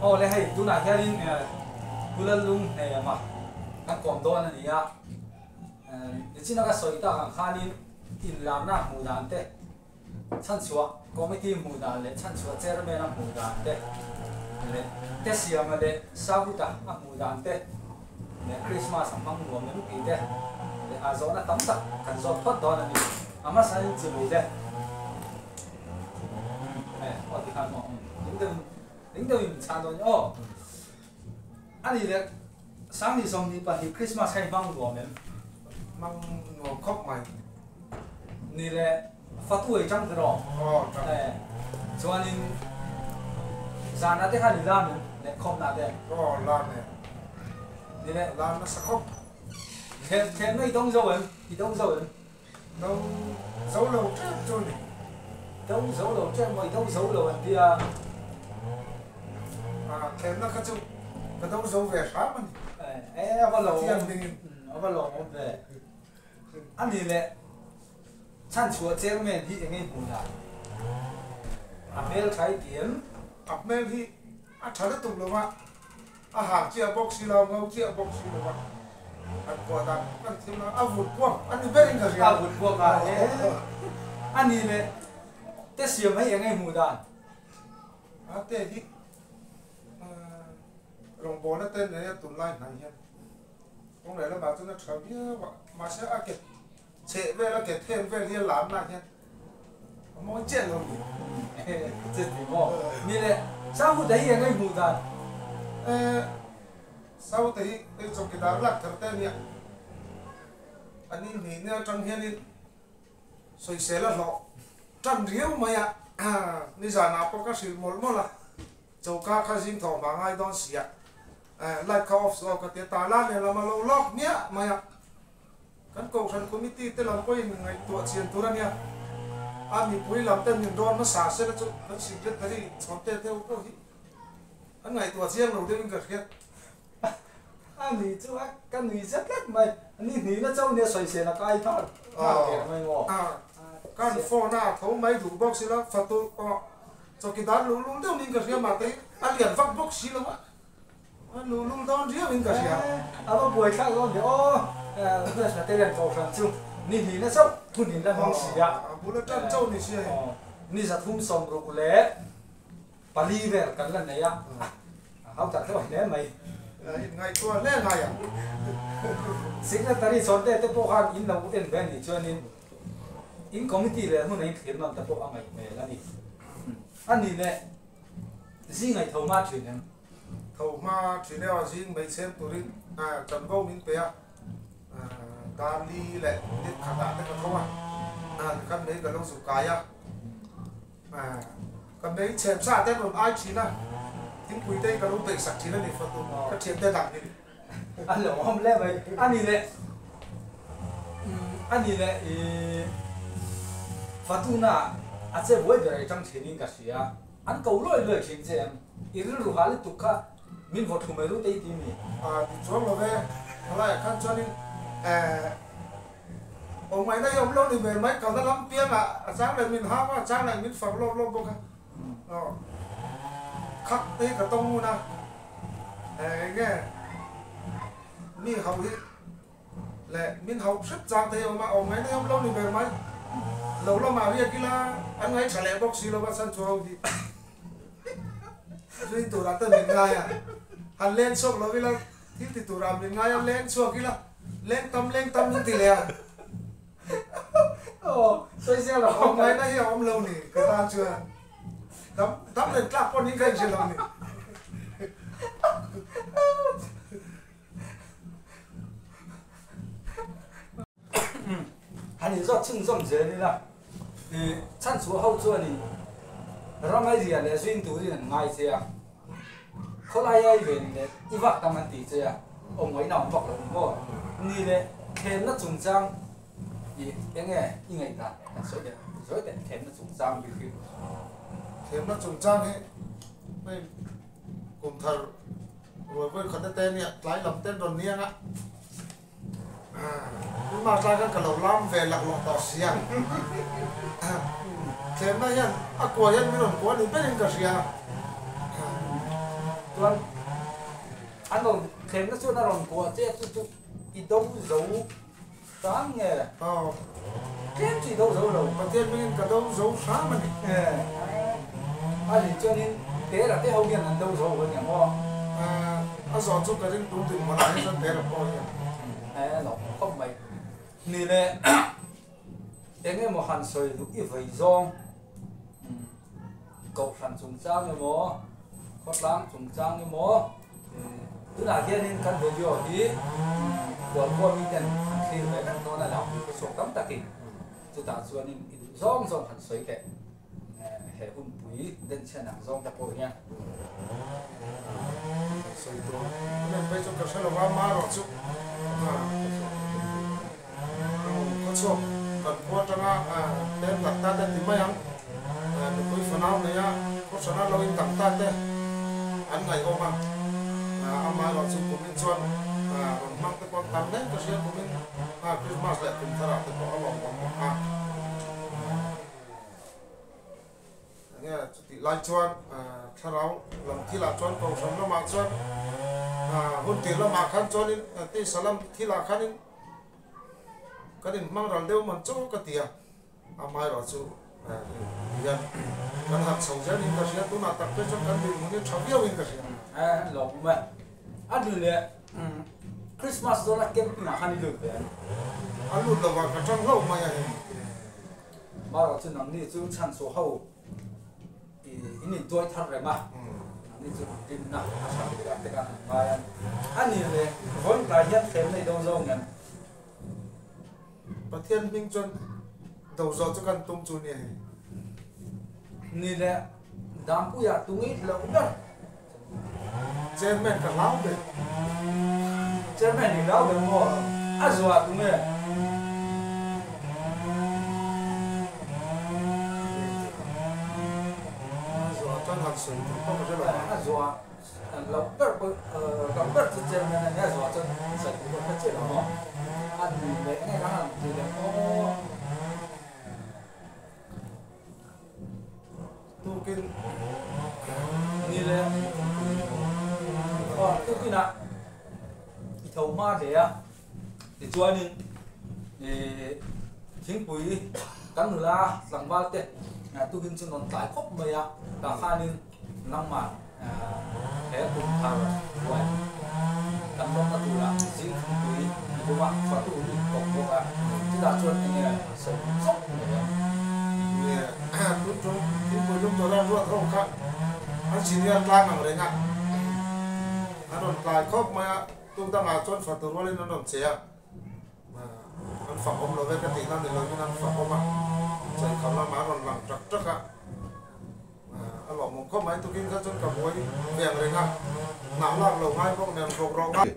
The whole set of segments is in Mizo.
Aw le hei tunah hianin Pu Lallung hnema kan kawm dawn a ni a, nichina ka sawi tak ang khanin inlarna hmuh dan te, chhanchhuah committee hmuh dan leh chhanchhuah chairman a hmuh dan te leh te siama leh Sabuta a hmuh dan te leh Christmas a hmang nuam em tih te leh a zawhna tam tak kan zawt phawt dawn a ni. A hmasain chimei te aw ti khan maw ding deuhin ding deuhin min chhan dawn ni aw. A nih leh Sangni 22 Christmas kha i hmang nuam em? Hmang nuam khawp mai. Ni leh fatu ei tang tiraw? Aw tang. Chuanin zanah te khan i lam em? Leh khawmnah te? Aw lam e. Ni leh. Lam nasa khawp. Thlem thlemna i dawng zo em? I dawng zo em? Do zo lo tep chu ni. Do zo lo tep maw i do zo lo an tia. Ah thlemna kha chu ka do zo ve hram a ni. Eh a va lo awm a va lo awm ve. A ni leh chhanchhuah chairman hi eng nge hmuh dan? A hmel tha i ti em? A hmel hi a tha lutuk lo va. A hang chiah bawk si lo, ngo chiah bawk si lo a, an kuah dan kan thim a, a vut puak a ni berin ka hria. A vut puak a, he a ni leh te siam hei eng nge hmuh dan? A te hi rawngbawlna te nei a tunlai hnai hian kawng leh lamah chuan a tha viau a, mahse a ke chheh vel a ke then vel hi a lamna hian a mawi chiah lo ni. Che ti maw? Ni le, Sahuta hi eng nge hmuh dan? Eh, Sahuta hi hei chawkidar lak thar te a nia. A ni hnih nia atang hianin sawisel a hlawh tan riau mai a, nizanah pawh ka hrilh mawlh mawlh a, choka kha zing thawh hma ngai dawn si a, light kha off suh aw ka ti a, tala nen lam a lo lock hmiah mai a. Kan Kohhran Committee te lam pawhin ngaihtuah chian tur a nia. A mipui lam ten min rawn hmasa sela chu kan Secretary Chhawmte te ho pawh hi an ngaihtuah chiang lo deuhin ka hria. A ni chu a ka nui zet tlat mai. Ni hnihna chauh nia sawisel a kai nghal nghal der mai maw? Kan phone a tho mai duh bawk sila fatu pawh chawkidar luh lul deuh niin ka hria mahte a lian vak bawk si lo a. A luh lung dawn riau in ka hria. A va buai thlak dawn ve aw. Presbyterian Kohhran chu ni hnihna chauh hun in la hmang si a. A bul atang chauh ni sia hei. Ni 364 vel kan la nei a. A hau tak hlauh hle mai. Inngaihtuah hle ngai ang. Secretary Chawlhte te pawh khan in lo en ve a nih chuanin in committee leh hmun a inthlir nawn te pawh a ngaih hmel a ni. A nih leh zing ngaih tho hma thin em? Tho hma thin emaw zing mai chhem turin chanvo min pe a, Darli leh minute khatah te ka tho a, tikhan mei ka lo zuk kai a, ka mei chhem sa te an rawn ai thin a, thingpui te hi ka lo peih sak thin a ni fatu ka thian te dang hi. A lo awm hle mai, a ni leh a ni leh i fatuna a che buai ber ei tang thin in ka hria. An ko luai luai thin che em? I rilru hah lutuk kha min vaw thu mai ru te i ti mi? A ti chuang lo ve, khalaiah khan chuanin eh awm ngaihna hi awm lo ni ve mai, kalna lam piangah a chang leh min hau a, a chang leh min fak lawp lawp bawk a, aw khak te hi ka tawng ngun a, eh eng nge mi hauh hi leh min hauh hrep chang te hi a awm a, awm ngaihna hi awm lo ni ber mai. Lo lamah riak ila an ngaih tha leh bawk si lo va chhan chu ho hi zui turah te min ngai a, han leng chhuak lo ila thil ti turah min ngai a, leng chhuak ila leng tam leng tam min ti leh a. Aw, sawi zel rawh. Awm ngaihna hi a awm lo ni ka tan chuan dam dam reng tlak pawh niin ka inhre lo ni. Han inzawt chhunzawm zel ila, i chhanchhuah ho chuanin ramai ria leh zuin turin an ngai che a, khawlai ai ven leh i vak tam an ti che a, awm ngaihna awm vak lo ni maw? Ni leh thlemna chungchang i eng nge i ngaihdan kan sawi teh sawi teh thlemna chungchang bik hi. Thlemna chungchang hi hei kum thar Ruai vawi khat te nia tlai lam ten rawn niang a, tunah tlai khan ka lo lam ve laklawh tawh si a, thlemna hian a kua hian min rawn kua ni berin ka hria, Chuan an rawn thlemna chuan a rawn kuah che a chu chu i do zo hram nge? Aw. Tlem chu i do zo lo. Pathian hmingin ka do zo hram a ni. A nih chuanin Tera te ho hian an do zo a ni ang aw. A zawh chu ka ring tum dinhmunah hi chuan Tera pawh hian. E lo khawp mai. Ni le eng emaw han sawi duh i vei zawng Kohhran chungchang emaw khawtlang chungchang emaw tunah hianin kan video hi khualkhua miten an thlir ve vek dawn a lo ka chhuak tam takin chutah chuanin i duh zawng zawng han sawi teh he hunpui denchhen ang zawng te pawh hian. Sawi tur em em phei chu ka hre lo va, marawh chu khaw chhuak kan khua atanga pem tak ta te ti mai ang, nupui fanau neia khaw hrana lo in dang ta te an ngaihawm a, amaherawh chu kumin chuan rawn hmang te pawh an tam hle ka hria, kumin Krismas leh kum tharah te pawh a lawmawm a. Enge chutih lai chuan thlarau lam thilah chuan kohhran lamah chuan hun tir lamah khan chuanin tisa lam thilah khanin kan inhmang ral deuh man chaw ka ti a, amaherawh chu hian kan han chho zelin ka hria tunah tak te chuan kan dinhmun hi tha viauin ka hria. Lawm e. A ni leh Christmas zawna camping ah khan i lut ve em? A lut lovah ka tang hlauh mai a hei. Marawh chu nangni chu chhanchhuah ho in intuai thar reng a, nangni chu rinna a tha ve dah te khan an ngai a. A ni leh vawiin tlai hian thlem nei do zo ngem? Pathian hming chuan do zawh chu kan tum chu nia hei. Ni leh Dampuia tungei hlauh ber. Chairman ka hlau ber. Chairman i hlau ber maw? A zuah tunge? A zuah chuan han sawi tur pawh ka hre lo. A zuah hlauh ber pawh hlauh ber chu chairman a nia, a zuah chuan sawi tur pawh hre chiah lo maw? A ni leh nge kan han ti leh maw? Tukin ni le aw tukinah i tho hma hle a tichuanin ih thingpui kan nula tlangval te tukin chu rawn tlai khawp mai a tah khanin nangmah he kum thar ruai kan lawmna turah zing thingpui i lum a fatu i kawp bawk a chutah chuan eng nge an sawi zawk mai ang. Nge tun tum thingpui lum tura ruat ho kha an senior tlang ang reng a, an rawn tlai khawp mai a, tuk dangah chuan fatu rualin an rawn che a. An fak awm lo ve ka tihna ni lovin an fak awm a, chawihkham lamah an rawn lang ṭak ṭak a. A lawmawm khawp mai tukin kha chuan ka buai ve ang reng a, hnah lak lo ngai bawk nen hlawk rawh ngai.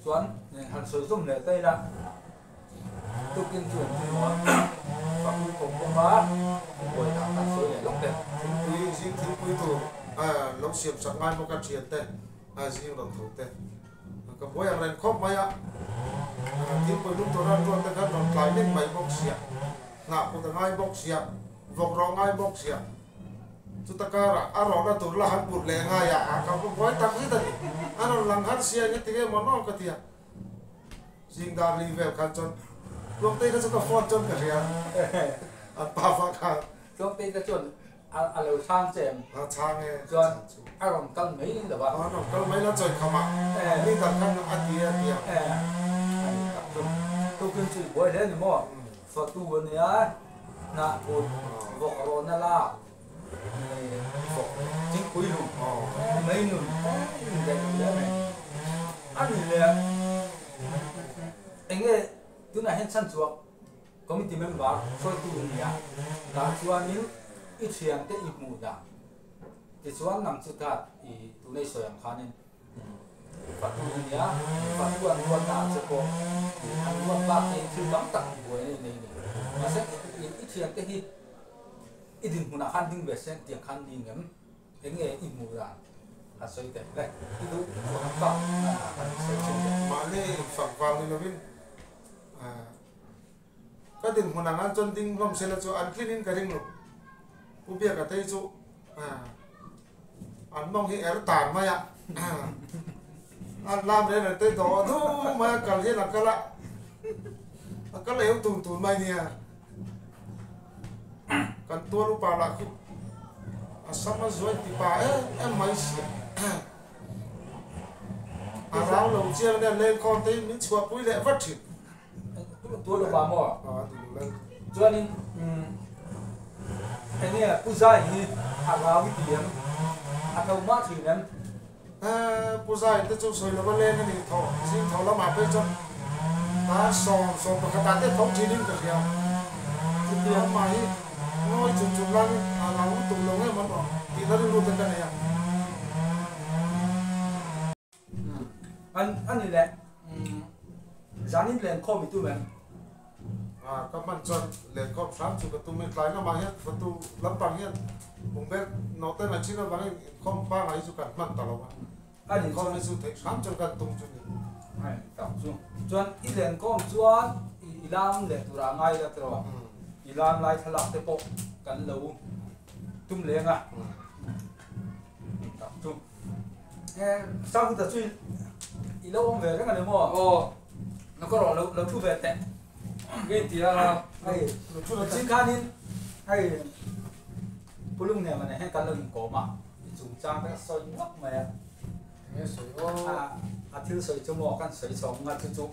Chuan han sawi zawm leh ta ila tukin chu an ti maw fak u kawm bawk a, buai dah khan sawi leh lawk teh. Thingpui zing thingpui tur lo siam sak ngai bawk a thian te zing rawn tho te ka buai ang reng khawp mai a, thingpui lum tur an ruat te khan rawn tlai lek mai bawk sia, hnah kut a ngai bawk sia, vawk rawh ngai bawk sia. Chuta karah a rawhna tur la han put leh ngai a, a ka va buai tak zet a ni. A rawn lang har sia enge tinge maw naw ka ti a. Zing dar li vel khan chuan Tluangtei kha chu ka phone chuan ka hria an pa fa khan. Tluangtei kha chuan a lo chhang che em? A chhang e. Chuan a rawn kal mai lo a. A rawn kal mai lo chawi kham a, leader khan a ti a ti a. A ni tak chu. Tukin chu i buai hle ni maw? Fatu a nia. Hnah kut vawk rawhna lak vawk thingpui lum mei nun in daih lo hle mai. A ni le enge tunah hian chhanchhuak committee member hruaitu i ni a, tah chuanin i thiante i hmuh dan tichuan nang chu that i tunei sawi ang khanin Fatu a nia, Fatu an ruatna ah che pawh an ruat bak hi thil tam tak buaina i nei a ni. Mahse i thiante hi i dinhmunah khan ding ve se tiang khan ni ngem eng nge i hmuh dan han sawi teh le, i duh duh han bak han sawi thin teh. Mahni infak vang ni lovin ka dinhmun ang an chuan ding hlawm sela chu an tlin in ka ring lo. Pu Biaka te hi chu. An mawng hi er tan mai a. An lam reng reng te dawh du mai a kal hian a kal a, a kal eu tun tun mai nia. Kan tual upa lah khi a sam a zuai ti pa em em mai si a. A rau lo chiang ania lengkhawm te hi min chhuahpui leh vat thin. Tual upa maw? A duh lo lal. Chuanin enge Pu Zai hi a rau i ti em? A tho mah thin em? Pu Zai te chu sawi lova leng a nih tho, zing tho lamah phei chuan dar 11 ah te tho thinin ka hria. Chutiang amah hi ngawi chun chun laiin a rau lutuk lo ngei man awm tihna rilru te ka nei a. An a ni leh zanin lenkhawm i tum em? A ka hman chuan lenkhawm hram chu ka tum e, tlai lamah hian fatu lampang hian pumber nawh te ngai thin avangin inkhawm pangai hi chu kan hman ta lo a, inkhawm hi chu theih hram chuan kan tum chu ni. Ai tak chu chuan i lenkhawm chuan i lam leh turah ngai la tiraw? I lam lai thlalak te pawh kan lo tum leng a. Tak chu Sahuta chu i lo awm ve reng a ni maw? Aw. Na ka rawh lo lo thu ve teh. Nge tia hei lo thu lo chin khanin hei pulung nen mane hei kan lo inkawm a i chungchang te ka sawi ngawt mai a. Nge sawi aw. A a thil sawi chu maw kan sawi chhawng nga chu chu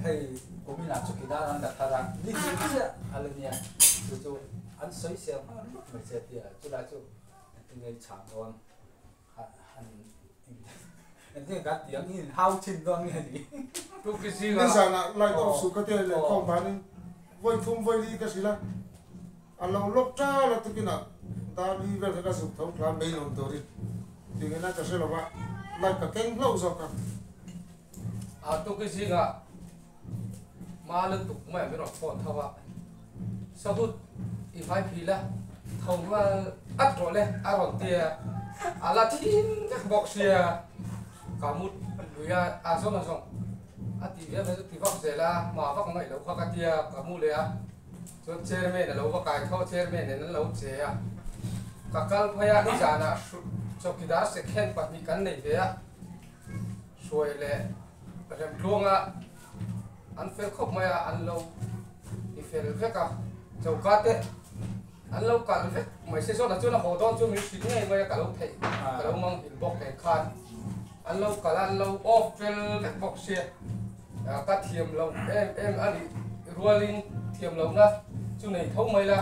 Hei kuminah chu kidar an la thar a, ni hnih chiah a la nia, chu chu an sawi sel nghal ringawt mai che tia, chulai chu engtin nge i chhang dawn han engtin nge kan tih ang i inhau thin dawn nge ni. Nizanah light off suh ka tia lehkhawm vanin vawi thum vawi li ka hrilh a, a lo lock tal a tukinah dar li vel kha ka zuk tho thla mail awm turin tingin a ka hre lo va, light ka keng hlauh zawk a. A tuki zingah ma lutuk mai min rawn phone tho a, Sahut i hmai phil a, tho nghal at rawh le a rawn ti a, a la thin vek bawk sia, ka mut lui a, a zawng a zawng a tih viau mai chu ti vak zel a, ma vak ngaih loh kha ka tia ka mu leh a, chuan chairman a lo va kai tho a, chairman nen an lo che a, ka kal phei a, nizanah chawkidar second pahnih kan nei ve a. Hruai leh Remtluanga an fel khawp mai a, an lo ti fel vek a, choka te an lo kal vek mai se zawna chuan a haw dawn chu min hrilh ngei mai a, ka lo theih ka lo manghilh bawk nen khan an lo kal a, an lo off fel vek bawk sia, ka thiam loh em em a nih rualin thiam lohna chu nei tho mai la,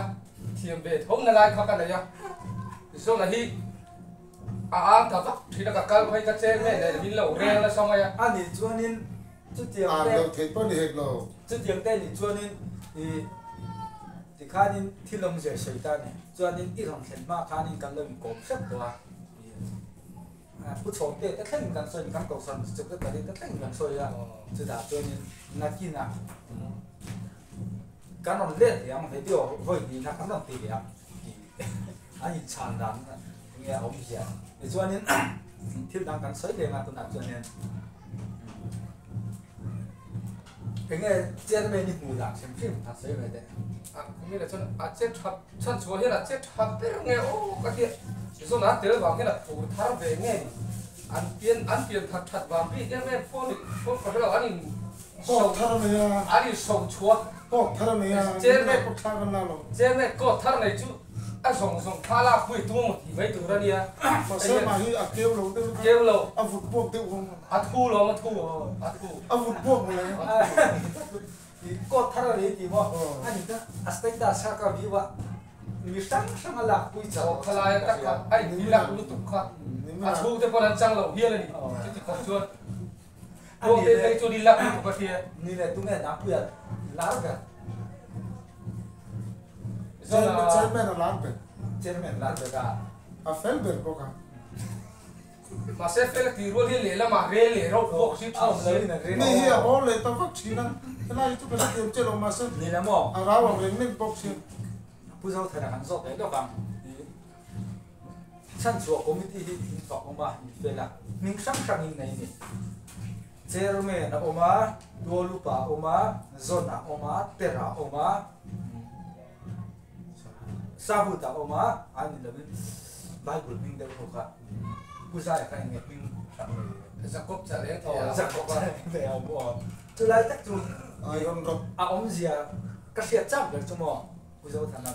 thiam ve tho na lai kha ka nei a, zawna hi. A ang ta vak thin a, ka kal phei ka chen mai leh min lo rel nasa mai a. A nih chuanin chutiang te. Ang lo theih pawh ni hek lo. Chutiang te nih chuanin i tikhanin thil awmzia sawi ta ni. Chuanin i rawn thlen hma khanin kan lo inkawm hrep tawh a. I pu chhawm te te thlengin kan sawi kan kohhran secretary te thlengin kan sawi a. Chutah chuanin nakinah kan rawn let leh ang video vawi hnihna kan rawn ti leh ang tih. An inchhan dan nge a awmzia tichuanin thil dang kan sawi leng a tunah chuanin enge chairman i hmuh dan hrim hrim han sawi ve teh. A kumina chuan a che tha chhan chhuah hian a che tha ber nge aw ka tia tichuan an tel vang hian a phur thar ve nge ni an pian an pian that that vang bik em em phone phone ka hrelo an in Coat thar a nei a. An in so chhuak. Coat thar a nei a. Chairman Coat thlak an la lo. Chairman coat thar nei chu a zawng zawng thla lak pui tum emaw tih mai tur a nia. Mahse mah hi a keu lo deuh kha. Keu lo. A vut buak deuh vang. A thu lawm a thu. A thu. A vut buak mawle. Coat thar a nei tih maw? A ni ta a status kha ka view a mi hrang hrang a lak pui chak. Aw khalai a tak kha a in lak lutuk kha. A chhungte pawn an chang lo hial a ni. Chuti khawp chuan. Tuangte phei chu ni lak lutuk a hria. Ni leh tunge Nangpuia lar ber? Chairman a lar ber. Chairman lar ber a. A fel ber bawk a. Mahse fel a tih rual hi lehlamah rel leh rauh bawk si thin si. Mi hi a haw leh ta vak thin a, helai hi chu ka hrethiam chiah lo mahse Ni le maw? A rau ang reng nek bawk si. Pu Zothana kan zawt leh lawk ang. Chhanchhuah Committee hi in fak awm a, in fel a, hming hrang hrang in nei a ni. Chairman a awm a, Tual upa a awm a, Zone a awm a, Tera a awm a. Sahut a awm a, a ni lovin Bible hming deuh ho kha Pu Zaia kha eng nge hming hrang nei? Jakob cha reng thei a. Jakob cha reng thei a awm aw. Chulai tak chu a awmzia ka hriat chak ber chu maw Pu Zothana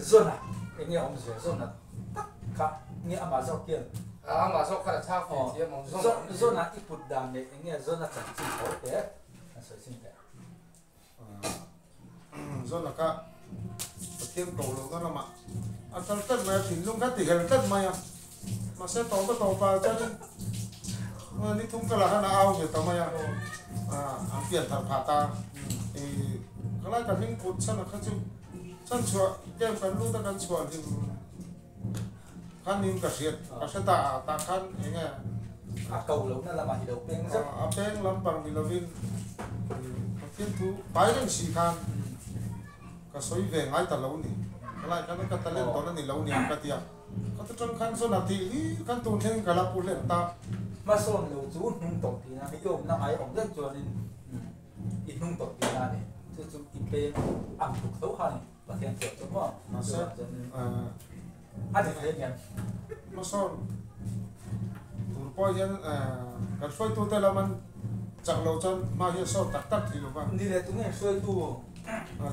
Zona eng nge awmzia Zona tak kha nge amah zawk hian Amah zawk khan a chhang feh thiam ang Zona. Zona i put dan leh eng nge Zona chanchin tho te an sawi chin teh. Zona kha Pathian ko lohna lamah a kal tlat mai a, thinlung kha ti hel tlat mai a, mahse tawp a tawp ah chuanin ni thum kalah khan a au ve ta mai a, an pian thar phah ta. Khalai ka hming put chhan a kha chu chhan chhuah camp kan lut a kan chhuah hlim khan nin ka hriat ka hre ta a, tah khan eng nge A ko lohna lamah hi lo peng zauh. A peng lampang ni lovin Pathian thu pai reng si khan ka sawi ve ngai ta lo ni. Khalai khan ka talent dawn a ni lo nia ka ti a. Ka ta tang khan chuan a tih hlir khan tun thlengin ka la pu hlen ta. Hmasawn lo chu hnung tawh tihna hi i awmna ngai awm daih chuanin i hnung tawh tihna a ni. Chu chu i peng ang tuk tho kha a ni. Pathian chuan chu maw? Mahse a ni thei aniang. Hmasawn tur pawh hian kan hruaitute lam an chak lo chuan hma hi a sawt tak tak thei lo va. Ni leh tunge hruaitu?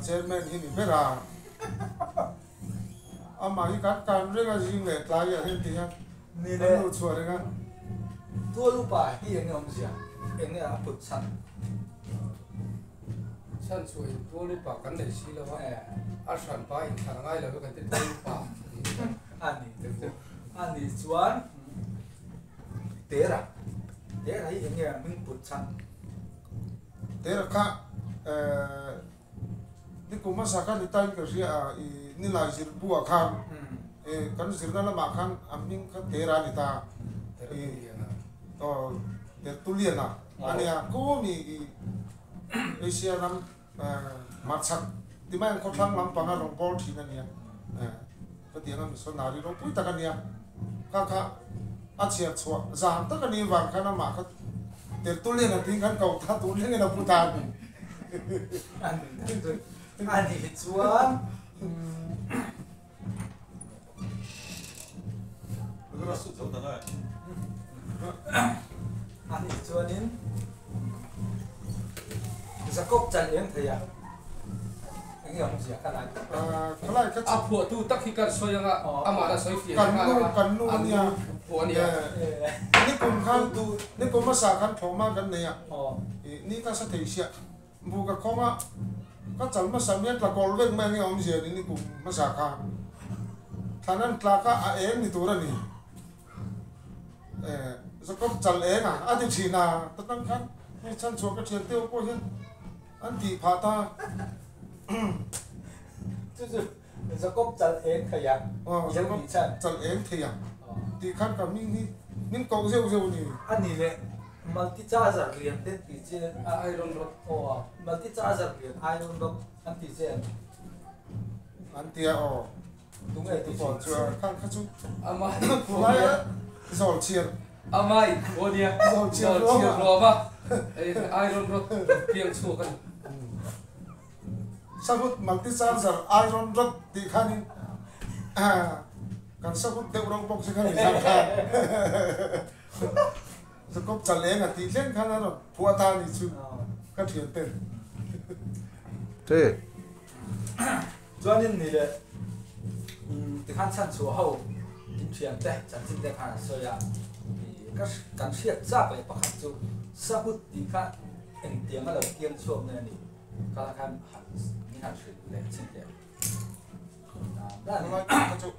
Chairman hi ni ber a. Amah hi kan kan reng a zing leh tlai ah hian ti hian kan luh chhuah reng a. Tual upa hi enge awmzia? Enge a put chhan? Chhan chu in tual upa kan nei si lo a, a hran pa in thlan ngai lo hi kan ti tual upa a ni te chu a ni chuan Tera Tera hi enge a hming put chhan? Tera kha Ni kum hmasa khan i tain ka hria a, i nilai zir buah khan kan zirna lamah khan a hming kha Tera a ni ta. Aw Tertulian-a a nia, kawmi i Asia ram hmarchhak ti mai ang khawthlang lampanga rawn bawl thin a nia. Khatianga missionary ropui tak a nia. Kha kha a chhiar chhuah zan tak a nih vang khan amah kha Tertulian a tih khan ko ta tur thlengin a pu ta a ni. A nih chuan A nih chuanin Jakob chan eng thei a, eng nge awmzia kha lai tak tak. A phuahtu tak hi kan sawi anga amah la sawi fiah leh nghal anga kan nu a nia phuah a nia. Nikum khan nikum hmasa khan thlawhma kan nei a, ni ka sa thei siah Bu ka khawng a, ka chal hmasa mian tla kawlh vek mai ange awmzia ni ni kum hmasa kha thlan an tlak a, a eng ni tur a ni. Eh, Jacob chal eng a, a ti thin a, ta tang khan hei chhan chhuah ka thian teuh pawh hian an tih phah ta. Chu chu Jacob chal eng thei a, i lo tih chhan. Chal eng thei a, tih khan ka hming hi min koh zeuh zeuh a ni. A ni leh. Multi charger lian te an tih che a iron rod aw a multi charger lian iron rod an tih che an an tia aw tunge ti pawh chu khan kha chu ama khulai zawl chhiar ama in khuo nia zawl chhiar ruam a iron rod piang chhuak ani sahut multi charger iron rod tih khanin kan sahut deuh rawng bawk che khan in kha Jacob Chaleng a tih thleng khan a rawn phuah ta a nih chu ka thian ten. Te. Chuanin ni leh tikhan chhan chhuah ho in thian te chanchin te khan an sawi a, ka kan hriat chak leh pakhat chu Sahut tih kha engtiang a lo kiang chhuak nge a nih kha la khan han min han hrilh leh chin teh. Tunlai kha chu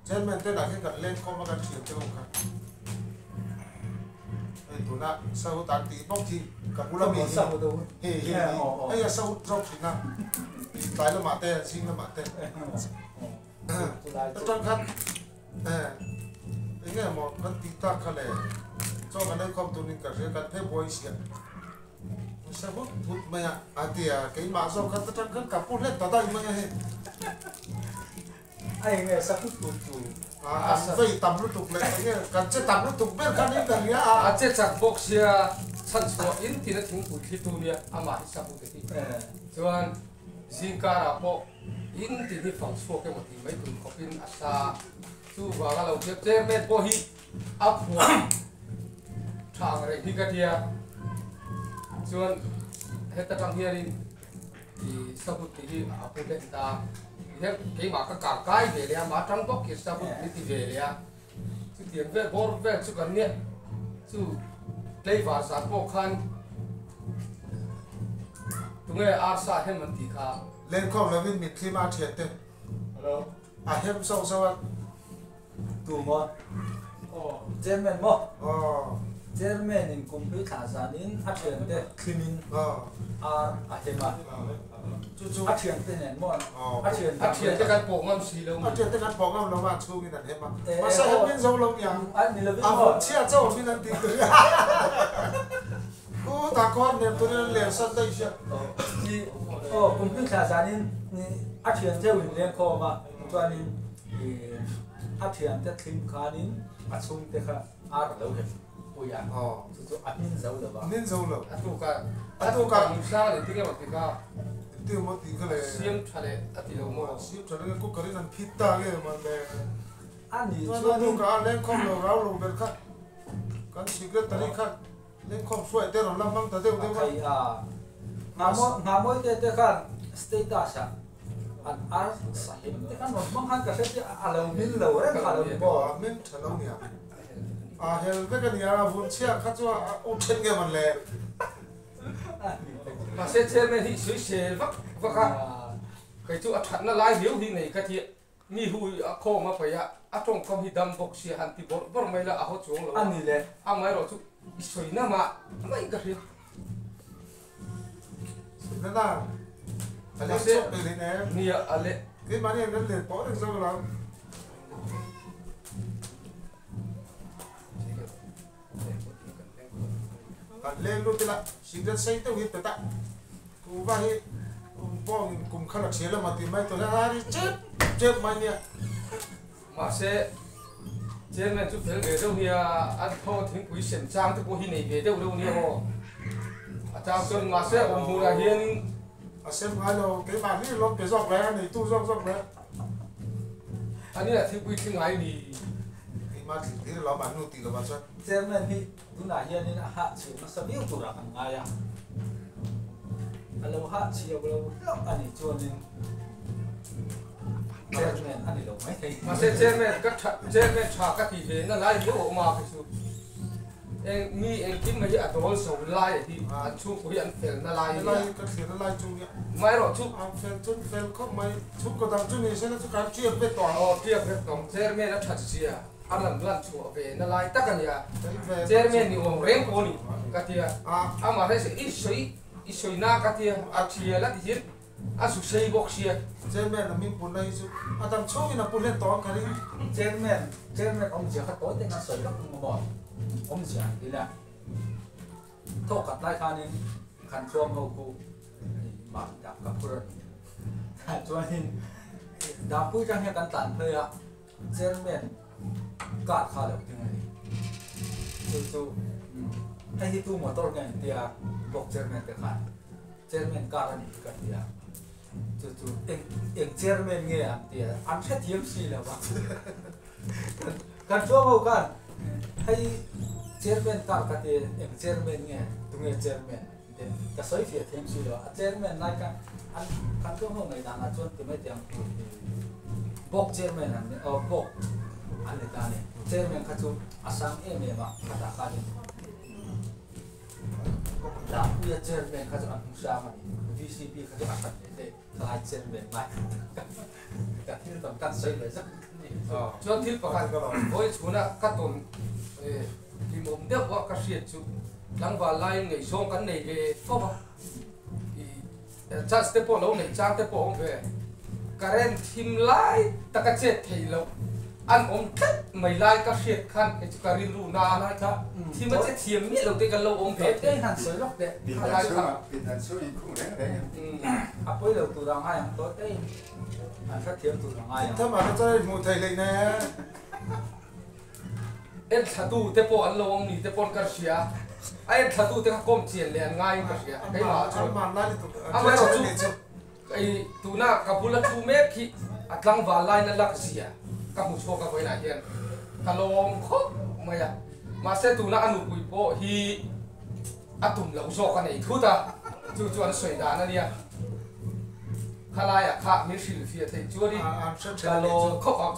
chairman te lah hian kan leng khawm a kan thian te ho kha hei tuna sahut an tih bawk hi ka bula mi hi hei hei hei a sahut zawk thin a tlai lamah te zing lamah te atang khan enge maw kan tih tak kha le chaw kan ei khawm tunin ka hria kan phei buai sia Sa hut hut mai a, a ti a, keimah zawk kha atang khan ka pu hlet ta daih mai a hei. A eng nge sa hut hut chu? A kan vei tam lutuk leh eng nge kan che tam lutuk ber khan in ka hria a. A che chak bawk sia chhan chhuah in tina thingpui thli tu nia amah hi sa hut a ti. Chuan. Zingkarah pawh in tin hi fang chhuak emaw tih mai tur khawpin a sa. Chuvanga lo chep chairman pawh hi a phuah tha ang reng hi ka tia. Chuan heta tang hianin i sahut tih hi a pu hlen ta. Tihian keimah ka kang kai ve leh a, mah tang bawk hi sahut min ti ve leh a. Chutiang vel bawr vel chu kan nia. Chu tlaivar zan pawh khan tunge arsa hem an tih kha. Lenkhawm lovin mitthli mah thian te. Hello. A hem sauh sauh a. Tu maw? Aw, Chairman maw? Aw. Chairman in kum hlui thlah zanin a thiante thlimin ar a hem a. Chu chu. A thiante nen maw? A thiante. A thiante kan pawh ngam si lo. A thiante kan pawh ngam lo a chhungin an hem a. Mahse hem min zo lo niang. A ni lovin maw? A vun chhia chauh min an tih tur. Pu Dakawr nen turin an len san daih sia. Aw, kum hlui thlah zanin a thian cheu in leng khawm a. Chuanin a thiante thlim khanin a chhungte kha ar a lo hem pui a, chu chu a hmin zo lo va. Hmin zo lo. A tuka a tuka nung sang leh tinge maw ti kha. Engtin maw ti kha le. Siam tha leh a ti lo maw. Siam tha leh cooker in an phit ta nge maw le. A nih chuanin. Chuan a tuka a lengkhawm lo rau lo ber kha kan secretary kha lengkhawm hruai te rawn la hmang ta deuh deuh a. A thei a. Nghah mawi te te khan status ah An ar sahim te khan rawn hmang khan ka hre chiah a lo mil lo reng kha lo ni maw? A mil tha lo nia. A hel vek a nia, vun chhia kha chu a u then nge man le. Mahse chairman hi sawi sel vak vak a, kei chu a thatna lai riau hi nei ka ti. Mi hu a khawm a paih a, a tawngkam hi dam bawk sia han ti bawrh bawrh mai la a haw chuang lo a. A ni le. Amaherawh chu i sawi na mah mai ka hria. Nana, a leh chawp mai leh em? Nia, a leh. Keimahni an kan let pawh reng zawk lo. Kan leng lut ila, cigarette sei deuh hi pe ta. Kuva hi kum pawngin kum kha la thial emaw ti mai tawh hian a ri chep chep mai nia. Mahse, Chairman chu fel ve deuh nia, an thaw thingpui sem chang te pawh hi nei ve deuh deuh nia maw? A chang chuan mahse awm hmunah hianin. A sem ngai lo, keimah hlir lawm pe zawk le, a neitu zawk zawk le. A nia thingpui thli ngai ni. Keimah thli hlir lawm an nu tih lovah chuan. Chairman hi tunah hianin a hahchhiau nasa viau turah kan ngai a, a lo hahchhiau lo hlauh a nih chuanin. Chairman a ni lo mai thei. Mahse chairman ka tha chairman tha ka ti ve na lai viau a awm a kei chu eng mi engkim mai hi a dawl zo lai hi an chhungkaw hi an fel na lai a nia. Ka thlir na lai chu nia. Mai erawh chu. An fel chun fel khawp mai chhungkaw dang chu ni se na chu kan tiak vek tawh ang. Aw tiak vek tawh ang chairman a that zia a rawn lan chhuah ve na lai tak a nia. Chairman ni awm reng pawh a ni ka tia. Amaherawhchu i sawi i sawi na ka tia a thial a ti hian. A zu sei bawk sia. Chairman a min punna hi chu a dam chhungin a pu hlen tawh ang ka ring. Chairman, Chairman awmzia kha tawi teng a sawi vak ang maw? Awmzia an ti la. Thawk khat lai khanin kan tluang ho khu mah dah ka phur a ni. Tah chuanin Dahpui tang hian kan tlan phei a, Chairman car kha lo ding a ni. Chu chu hei hi tu motor nge an tia bawk Chairman te khan. Chairman car a nih hi ka ti a, chu chu eng eng chairman nge an ti a, an hrethiam si lo va. Kan chuang ho khan hei chairman car ka ti a, eng chairman nge, tunge chairman ti ka sawi fiah thiam si lo a, a chairman lai khan an kan chuang ho ngaihdan ah chuan ti mai teh ang bawk chairman an ni aw bawk an ni ta a ni, chairman kha chu a sang em em a khatah khanin. Dahpuia chairman kha chu an hmu hrang a ni. VCP kha chu a hran leh hle. Thalai chairman ngai ka thil tam kan sawi ve zak ni. Chuan thil pakhat vawi chhuna ka tawn hlimawm deuh a ka hriat chu tlangval laiin ngaihzawng kan nei ve fo a. I chance te pawh lo neih chang te pawh a awm ve. Current thim lai taka chet theih loh an awm tlat mai lai ka hriat khan kei chu ka rilru na a thim a che thiam miah lo te kan lo awm ve thei. Pindan chhungah pindan chhung in khung reng reng em. A pawi lo tur a ngai ang tawh te in an hrethiam tur a ngai ang. Thim tham ah te chuan hmuh theih hleih ne. En thlatu te pawh an lo awm ni te pawn ka hria. A en thlatu te kha kawm chian leh an ngaiin ka hria. Keimah ah chuan. Amaherawhchu. Ei tuna ka bula thu mek hi a tlangval laina lak zia ka hmu chhuak a vawiinah hian ka lawm khawp mai a, mahse tuna a nupui pawh hi a tum loh zawk a nei thut a, chu chu an sawi dan a nia. Khalaiah kha min hrilhfiah theih chuanin ka lawm khawp ang.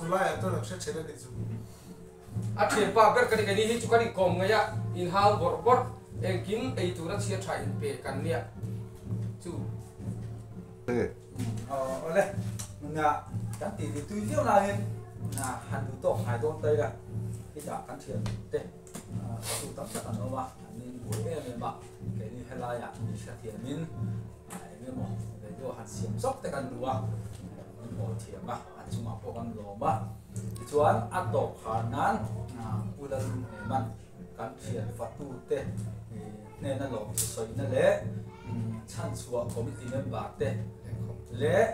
A thianpa ber ka ni keini hi chu kan inkawm ngaih a, inhal bawrh bawrh, engkim ei tura chhia tha inpe kan nia chu. Awle, kan tih ni tui viau laiin han duh tawk ngai dawn ta ila, hetah kan thiante fatu tam tak an awm a, an inbuai em em a, keini helaiah min hrethiamin eng emaw radio han siam zawk te kan duh a, min awl thiam a, a chungah pawh kan lawm a. Tichuan a tawp khar nan Pu Lalhneman kan thian fatute hnena lawm thusawiina leh chhanchhuah committee member te leh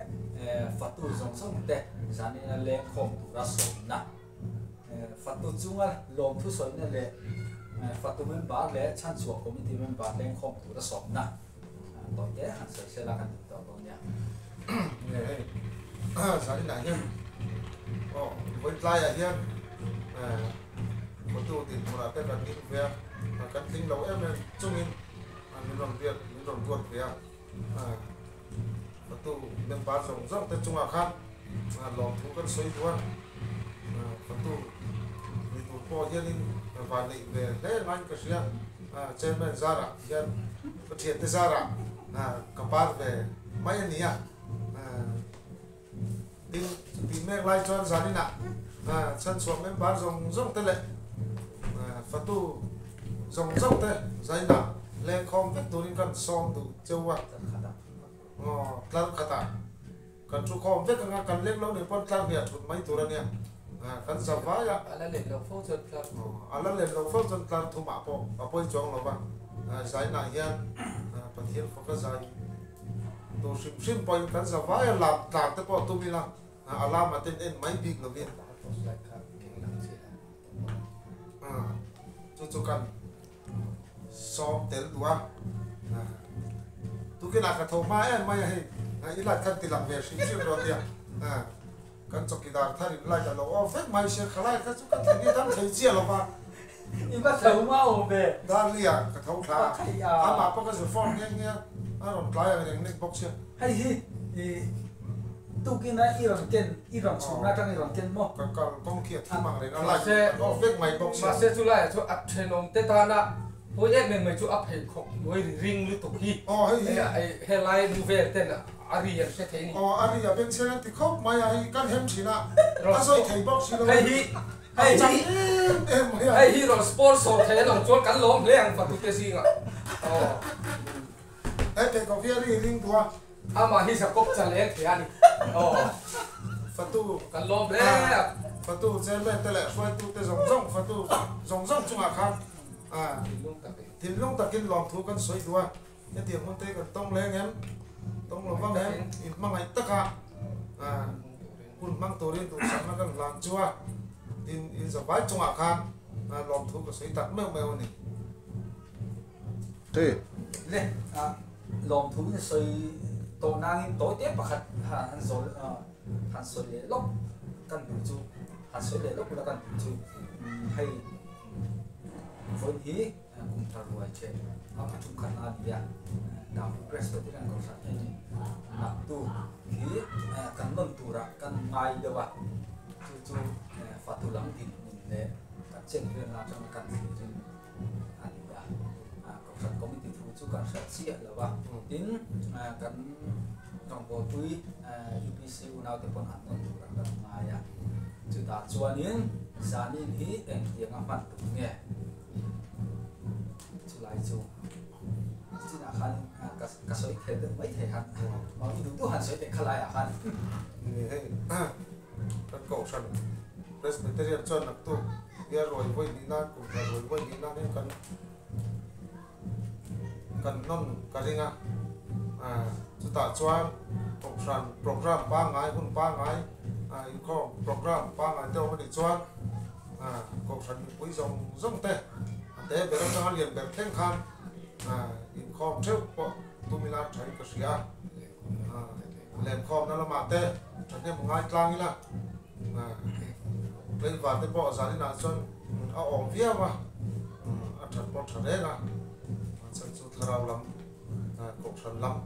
fatu zawng zawng te zanina lengkhawm tura sawmna fatu chunga lawm thusawina leh fatu member leh chhanchhuah committee member lengkhawm tura sawmna Tawi te han sawi sela kan duh tawh dawn nia. Nge hei zaninah hian aw vawi tlaiah hian photo dinhmunah te kan ding ve a, kan tling lo em em chungin min rawn biak min rawn ruat ve a, photo member zawng zawng te chungah khan lawmthu kan sawi duh a, photo ni tur pawh hianin van neih ve hle ngaiin ka hria. Chairman zarah hian ka thiante zarah ka par ve mai a ni a, tin chutih mek lai chuan zaninah chhanchhuah member zawng zawng te leh fatu zawng zawng te zainah lengkhawm vek turin kan sawm duh cheu a, tlar khatah. Kan thu khawm vek anga kan leng lo nih pawn tlar hniah thut mai tur a nia. Kan za vai a. A la len lo fo chuan tlar thum. A la len lo fo chuan tlar thumah pawh a pawi chuang lo va. Zainah hian Pathian faka zai tur hrim hrim pawhin kan za vai a, lam tlar te pawh tum ila a lama ten en mai bik lovin. Chu chu kan sawm tel duh a, tukinah ka tho hma em mai a hei i light khan ti lang ve hrim hrim rawh tia kan chawkidar thar in light a lo off vek mai sia kha light kha chu ka thei ni dam thei chiah lo va. I va tho hma awm ve. Darli ah ka tho thla a, amah pawh ka zu phone nghe nghe a, a rawn tlai ang reng nek bawk sia. Hei hi i tukin a i rawn ken i rawn chhumna atang i rawn ken maw? Ka kal kawng khi a thim ang reng a light an off vek mai bawk sia. Mahse chu laiah chu a thenawm te tana pawi em em mai chu a pheikhawk hnuai ri ring lutuk hi. Aw hei hi. Helai nu vel ten a ri an hre thei ni. Aw a ri a bengchheng an ti khawp mai a hei kan hem thin a a zawi thei bawk si lo a. Hei hi hei hi hei hi rawn sponsor thei an awm chuan kan lawm hle ang fatute zingah aw. He pheikhawk hi a ri ring duh a. Amah hi Jakob cha leng thei a ni. Aw. Fatu. Kan lawm hle a. Fatu chairman te leh hruaitu te zawng zawng fatu zawng zawng chungah khan thinlung takin lawmthu kan sawi duh a. Hetiang hun te kan tawng leng em, tawng lo vang em, in hmangaih taka hun hmang turin duhsakna kan hlan chu a. Tin, in zavai chungah khan lawmthu ka sawi tak meuh meuh a ni. Te. Le lawmthu in sawi tawh nangin tawi te pakhat han zawl han sawi leh lawk kan duh chu han sawi leh lawk ula kan duh chu hei vawiin hi kum thar ruai che a tum khat na a ni a Dahpui Presbyterian Kohhran hianin naktu hi kan nawn turah kan ngai deuh a chu chu fatu lam dinhmun leh kan chen velna atanga kan thlirin a ni a, Kohhran Committee thu chu kan hriat chiah lo a, tin kan rawngbawlpui UPC unaute pawn an nawn turah kan ngai a, chutah chuanin zanin hi engtianga hman tum nge chulai chu chinah khan ka sawi thel deuh mai thei khan i duh duh han sawi teh khalaiah khan. Ni hei kan Kohhran Presbyterian chuan naktuk bial ruai vawi hnih nan kum thar ruai vawi hnih nan hian kan kan nawn ka ring a, chutah chuan kohhran program pangngai hun pangngai inkhawm program pangngai te awm a nih chuan kohhran mipui zawng zawng te a te ber atanga lian ber thleng khan inkhawm theuh pawh tum ila thain ka hria a. Lenkhawmna lamah te thahnem ngai tlang ila, tlaivar te pawh zaninah chuan a awm viau a, a that pawh tha reng a, chhan chu thlarau lam, kohhran lam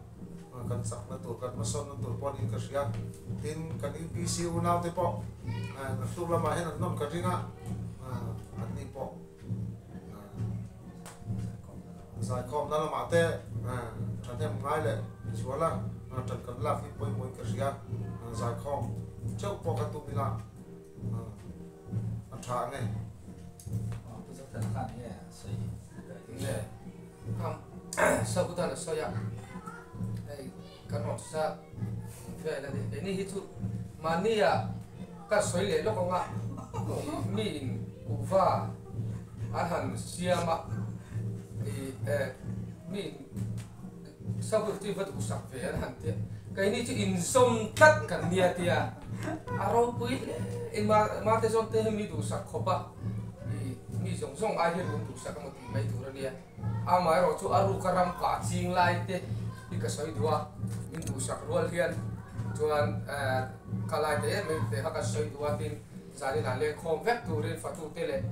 kan chakna tur, kan hmasawnna tur pawh niin ka hria. Tin, kan UPC unaute pawh hnuk lamah hian an nawm ka ring a, anni pawh Zaikhawmna lamah te thahnem ngai leh zuala tan kan lak hi pawimawhin ka hria. Zaikhawm theuh pawh kha tum ila a tha ang e. Pu Zothana khan nge a sawi nge Sabutan a sawi a, hei kan rawn sa vel a ni. Keini hi chu mahnia ka sawi leh lawk ang a, miin kuhva an han siam a, ih eh miin sabutan chu va duhsak ve an han tia, keini chu inzawm tlat kan nia tia a ropui hle mate zawn te hi mi duhsak khawp a, ih mi zawng zawng ai hian min duhsak emaw tih mai tur a nia. Amaherawh chu a ruka ram kah ching lai te hi ka sawi duh a, min duhsak rual hian chuan ka lai te em em te kha ka sawi duh a, tin zaninah lengkhawm vek turin fatute leh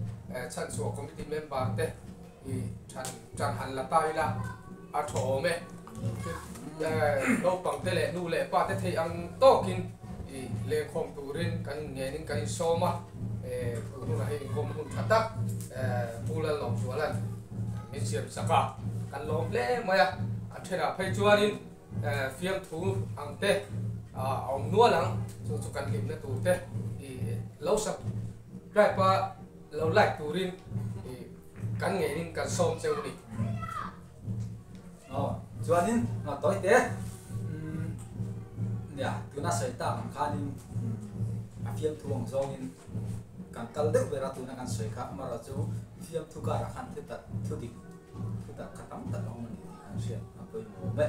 chhanchhuah committee member te hi than tan han la ta ila a tha awm e. Naupang te leh nu leh pa te thei ang tawkin lengkhawm turin kan inngenin kan insawm a, tun hunah hian inkawm hun tha tak Pu Lalawmzuala'n min siam sak a, kan lawm hle mai a, a thenah phei chuanin fiamthu ang te a awm nual ang, chu chu kan hlimna tur te lo subscribe a lo like turin kan ngenin kan sawm cheu a ni. Aw, chuanin tawi te nia tuna sawi tak ang khanin a fiamthu ang zawngin kan kal deuh ber a tuna kan sawi kha amaherawh chu fiamthu karah khan thu tak thu dik thu tak kha tam tak a awm a ni tih kan hriat a pawimawh awm e.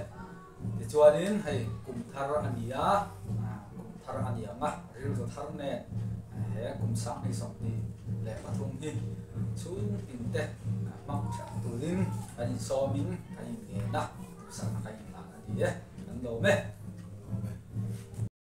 Tichuanin hei kum thar a ni a, kum thar a ni ang a, rilru thar nen he kum 2023 hi chhungtin te hmang ṭheuh turin kan insawmin kan inngen a, duhsakna kan inhlan a ni e, kan lawm e.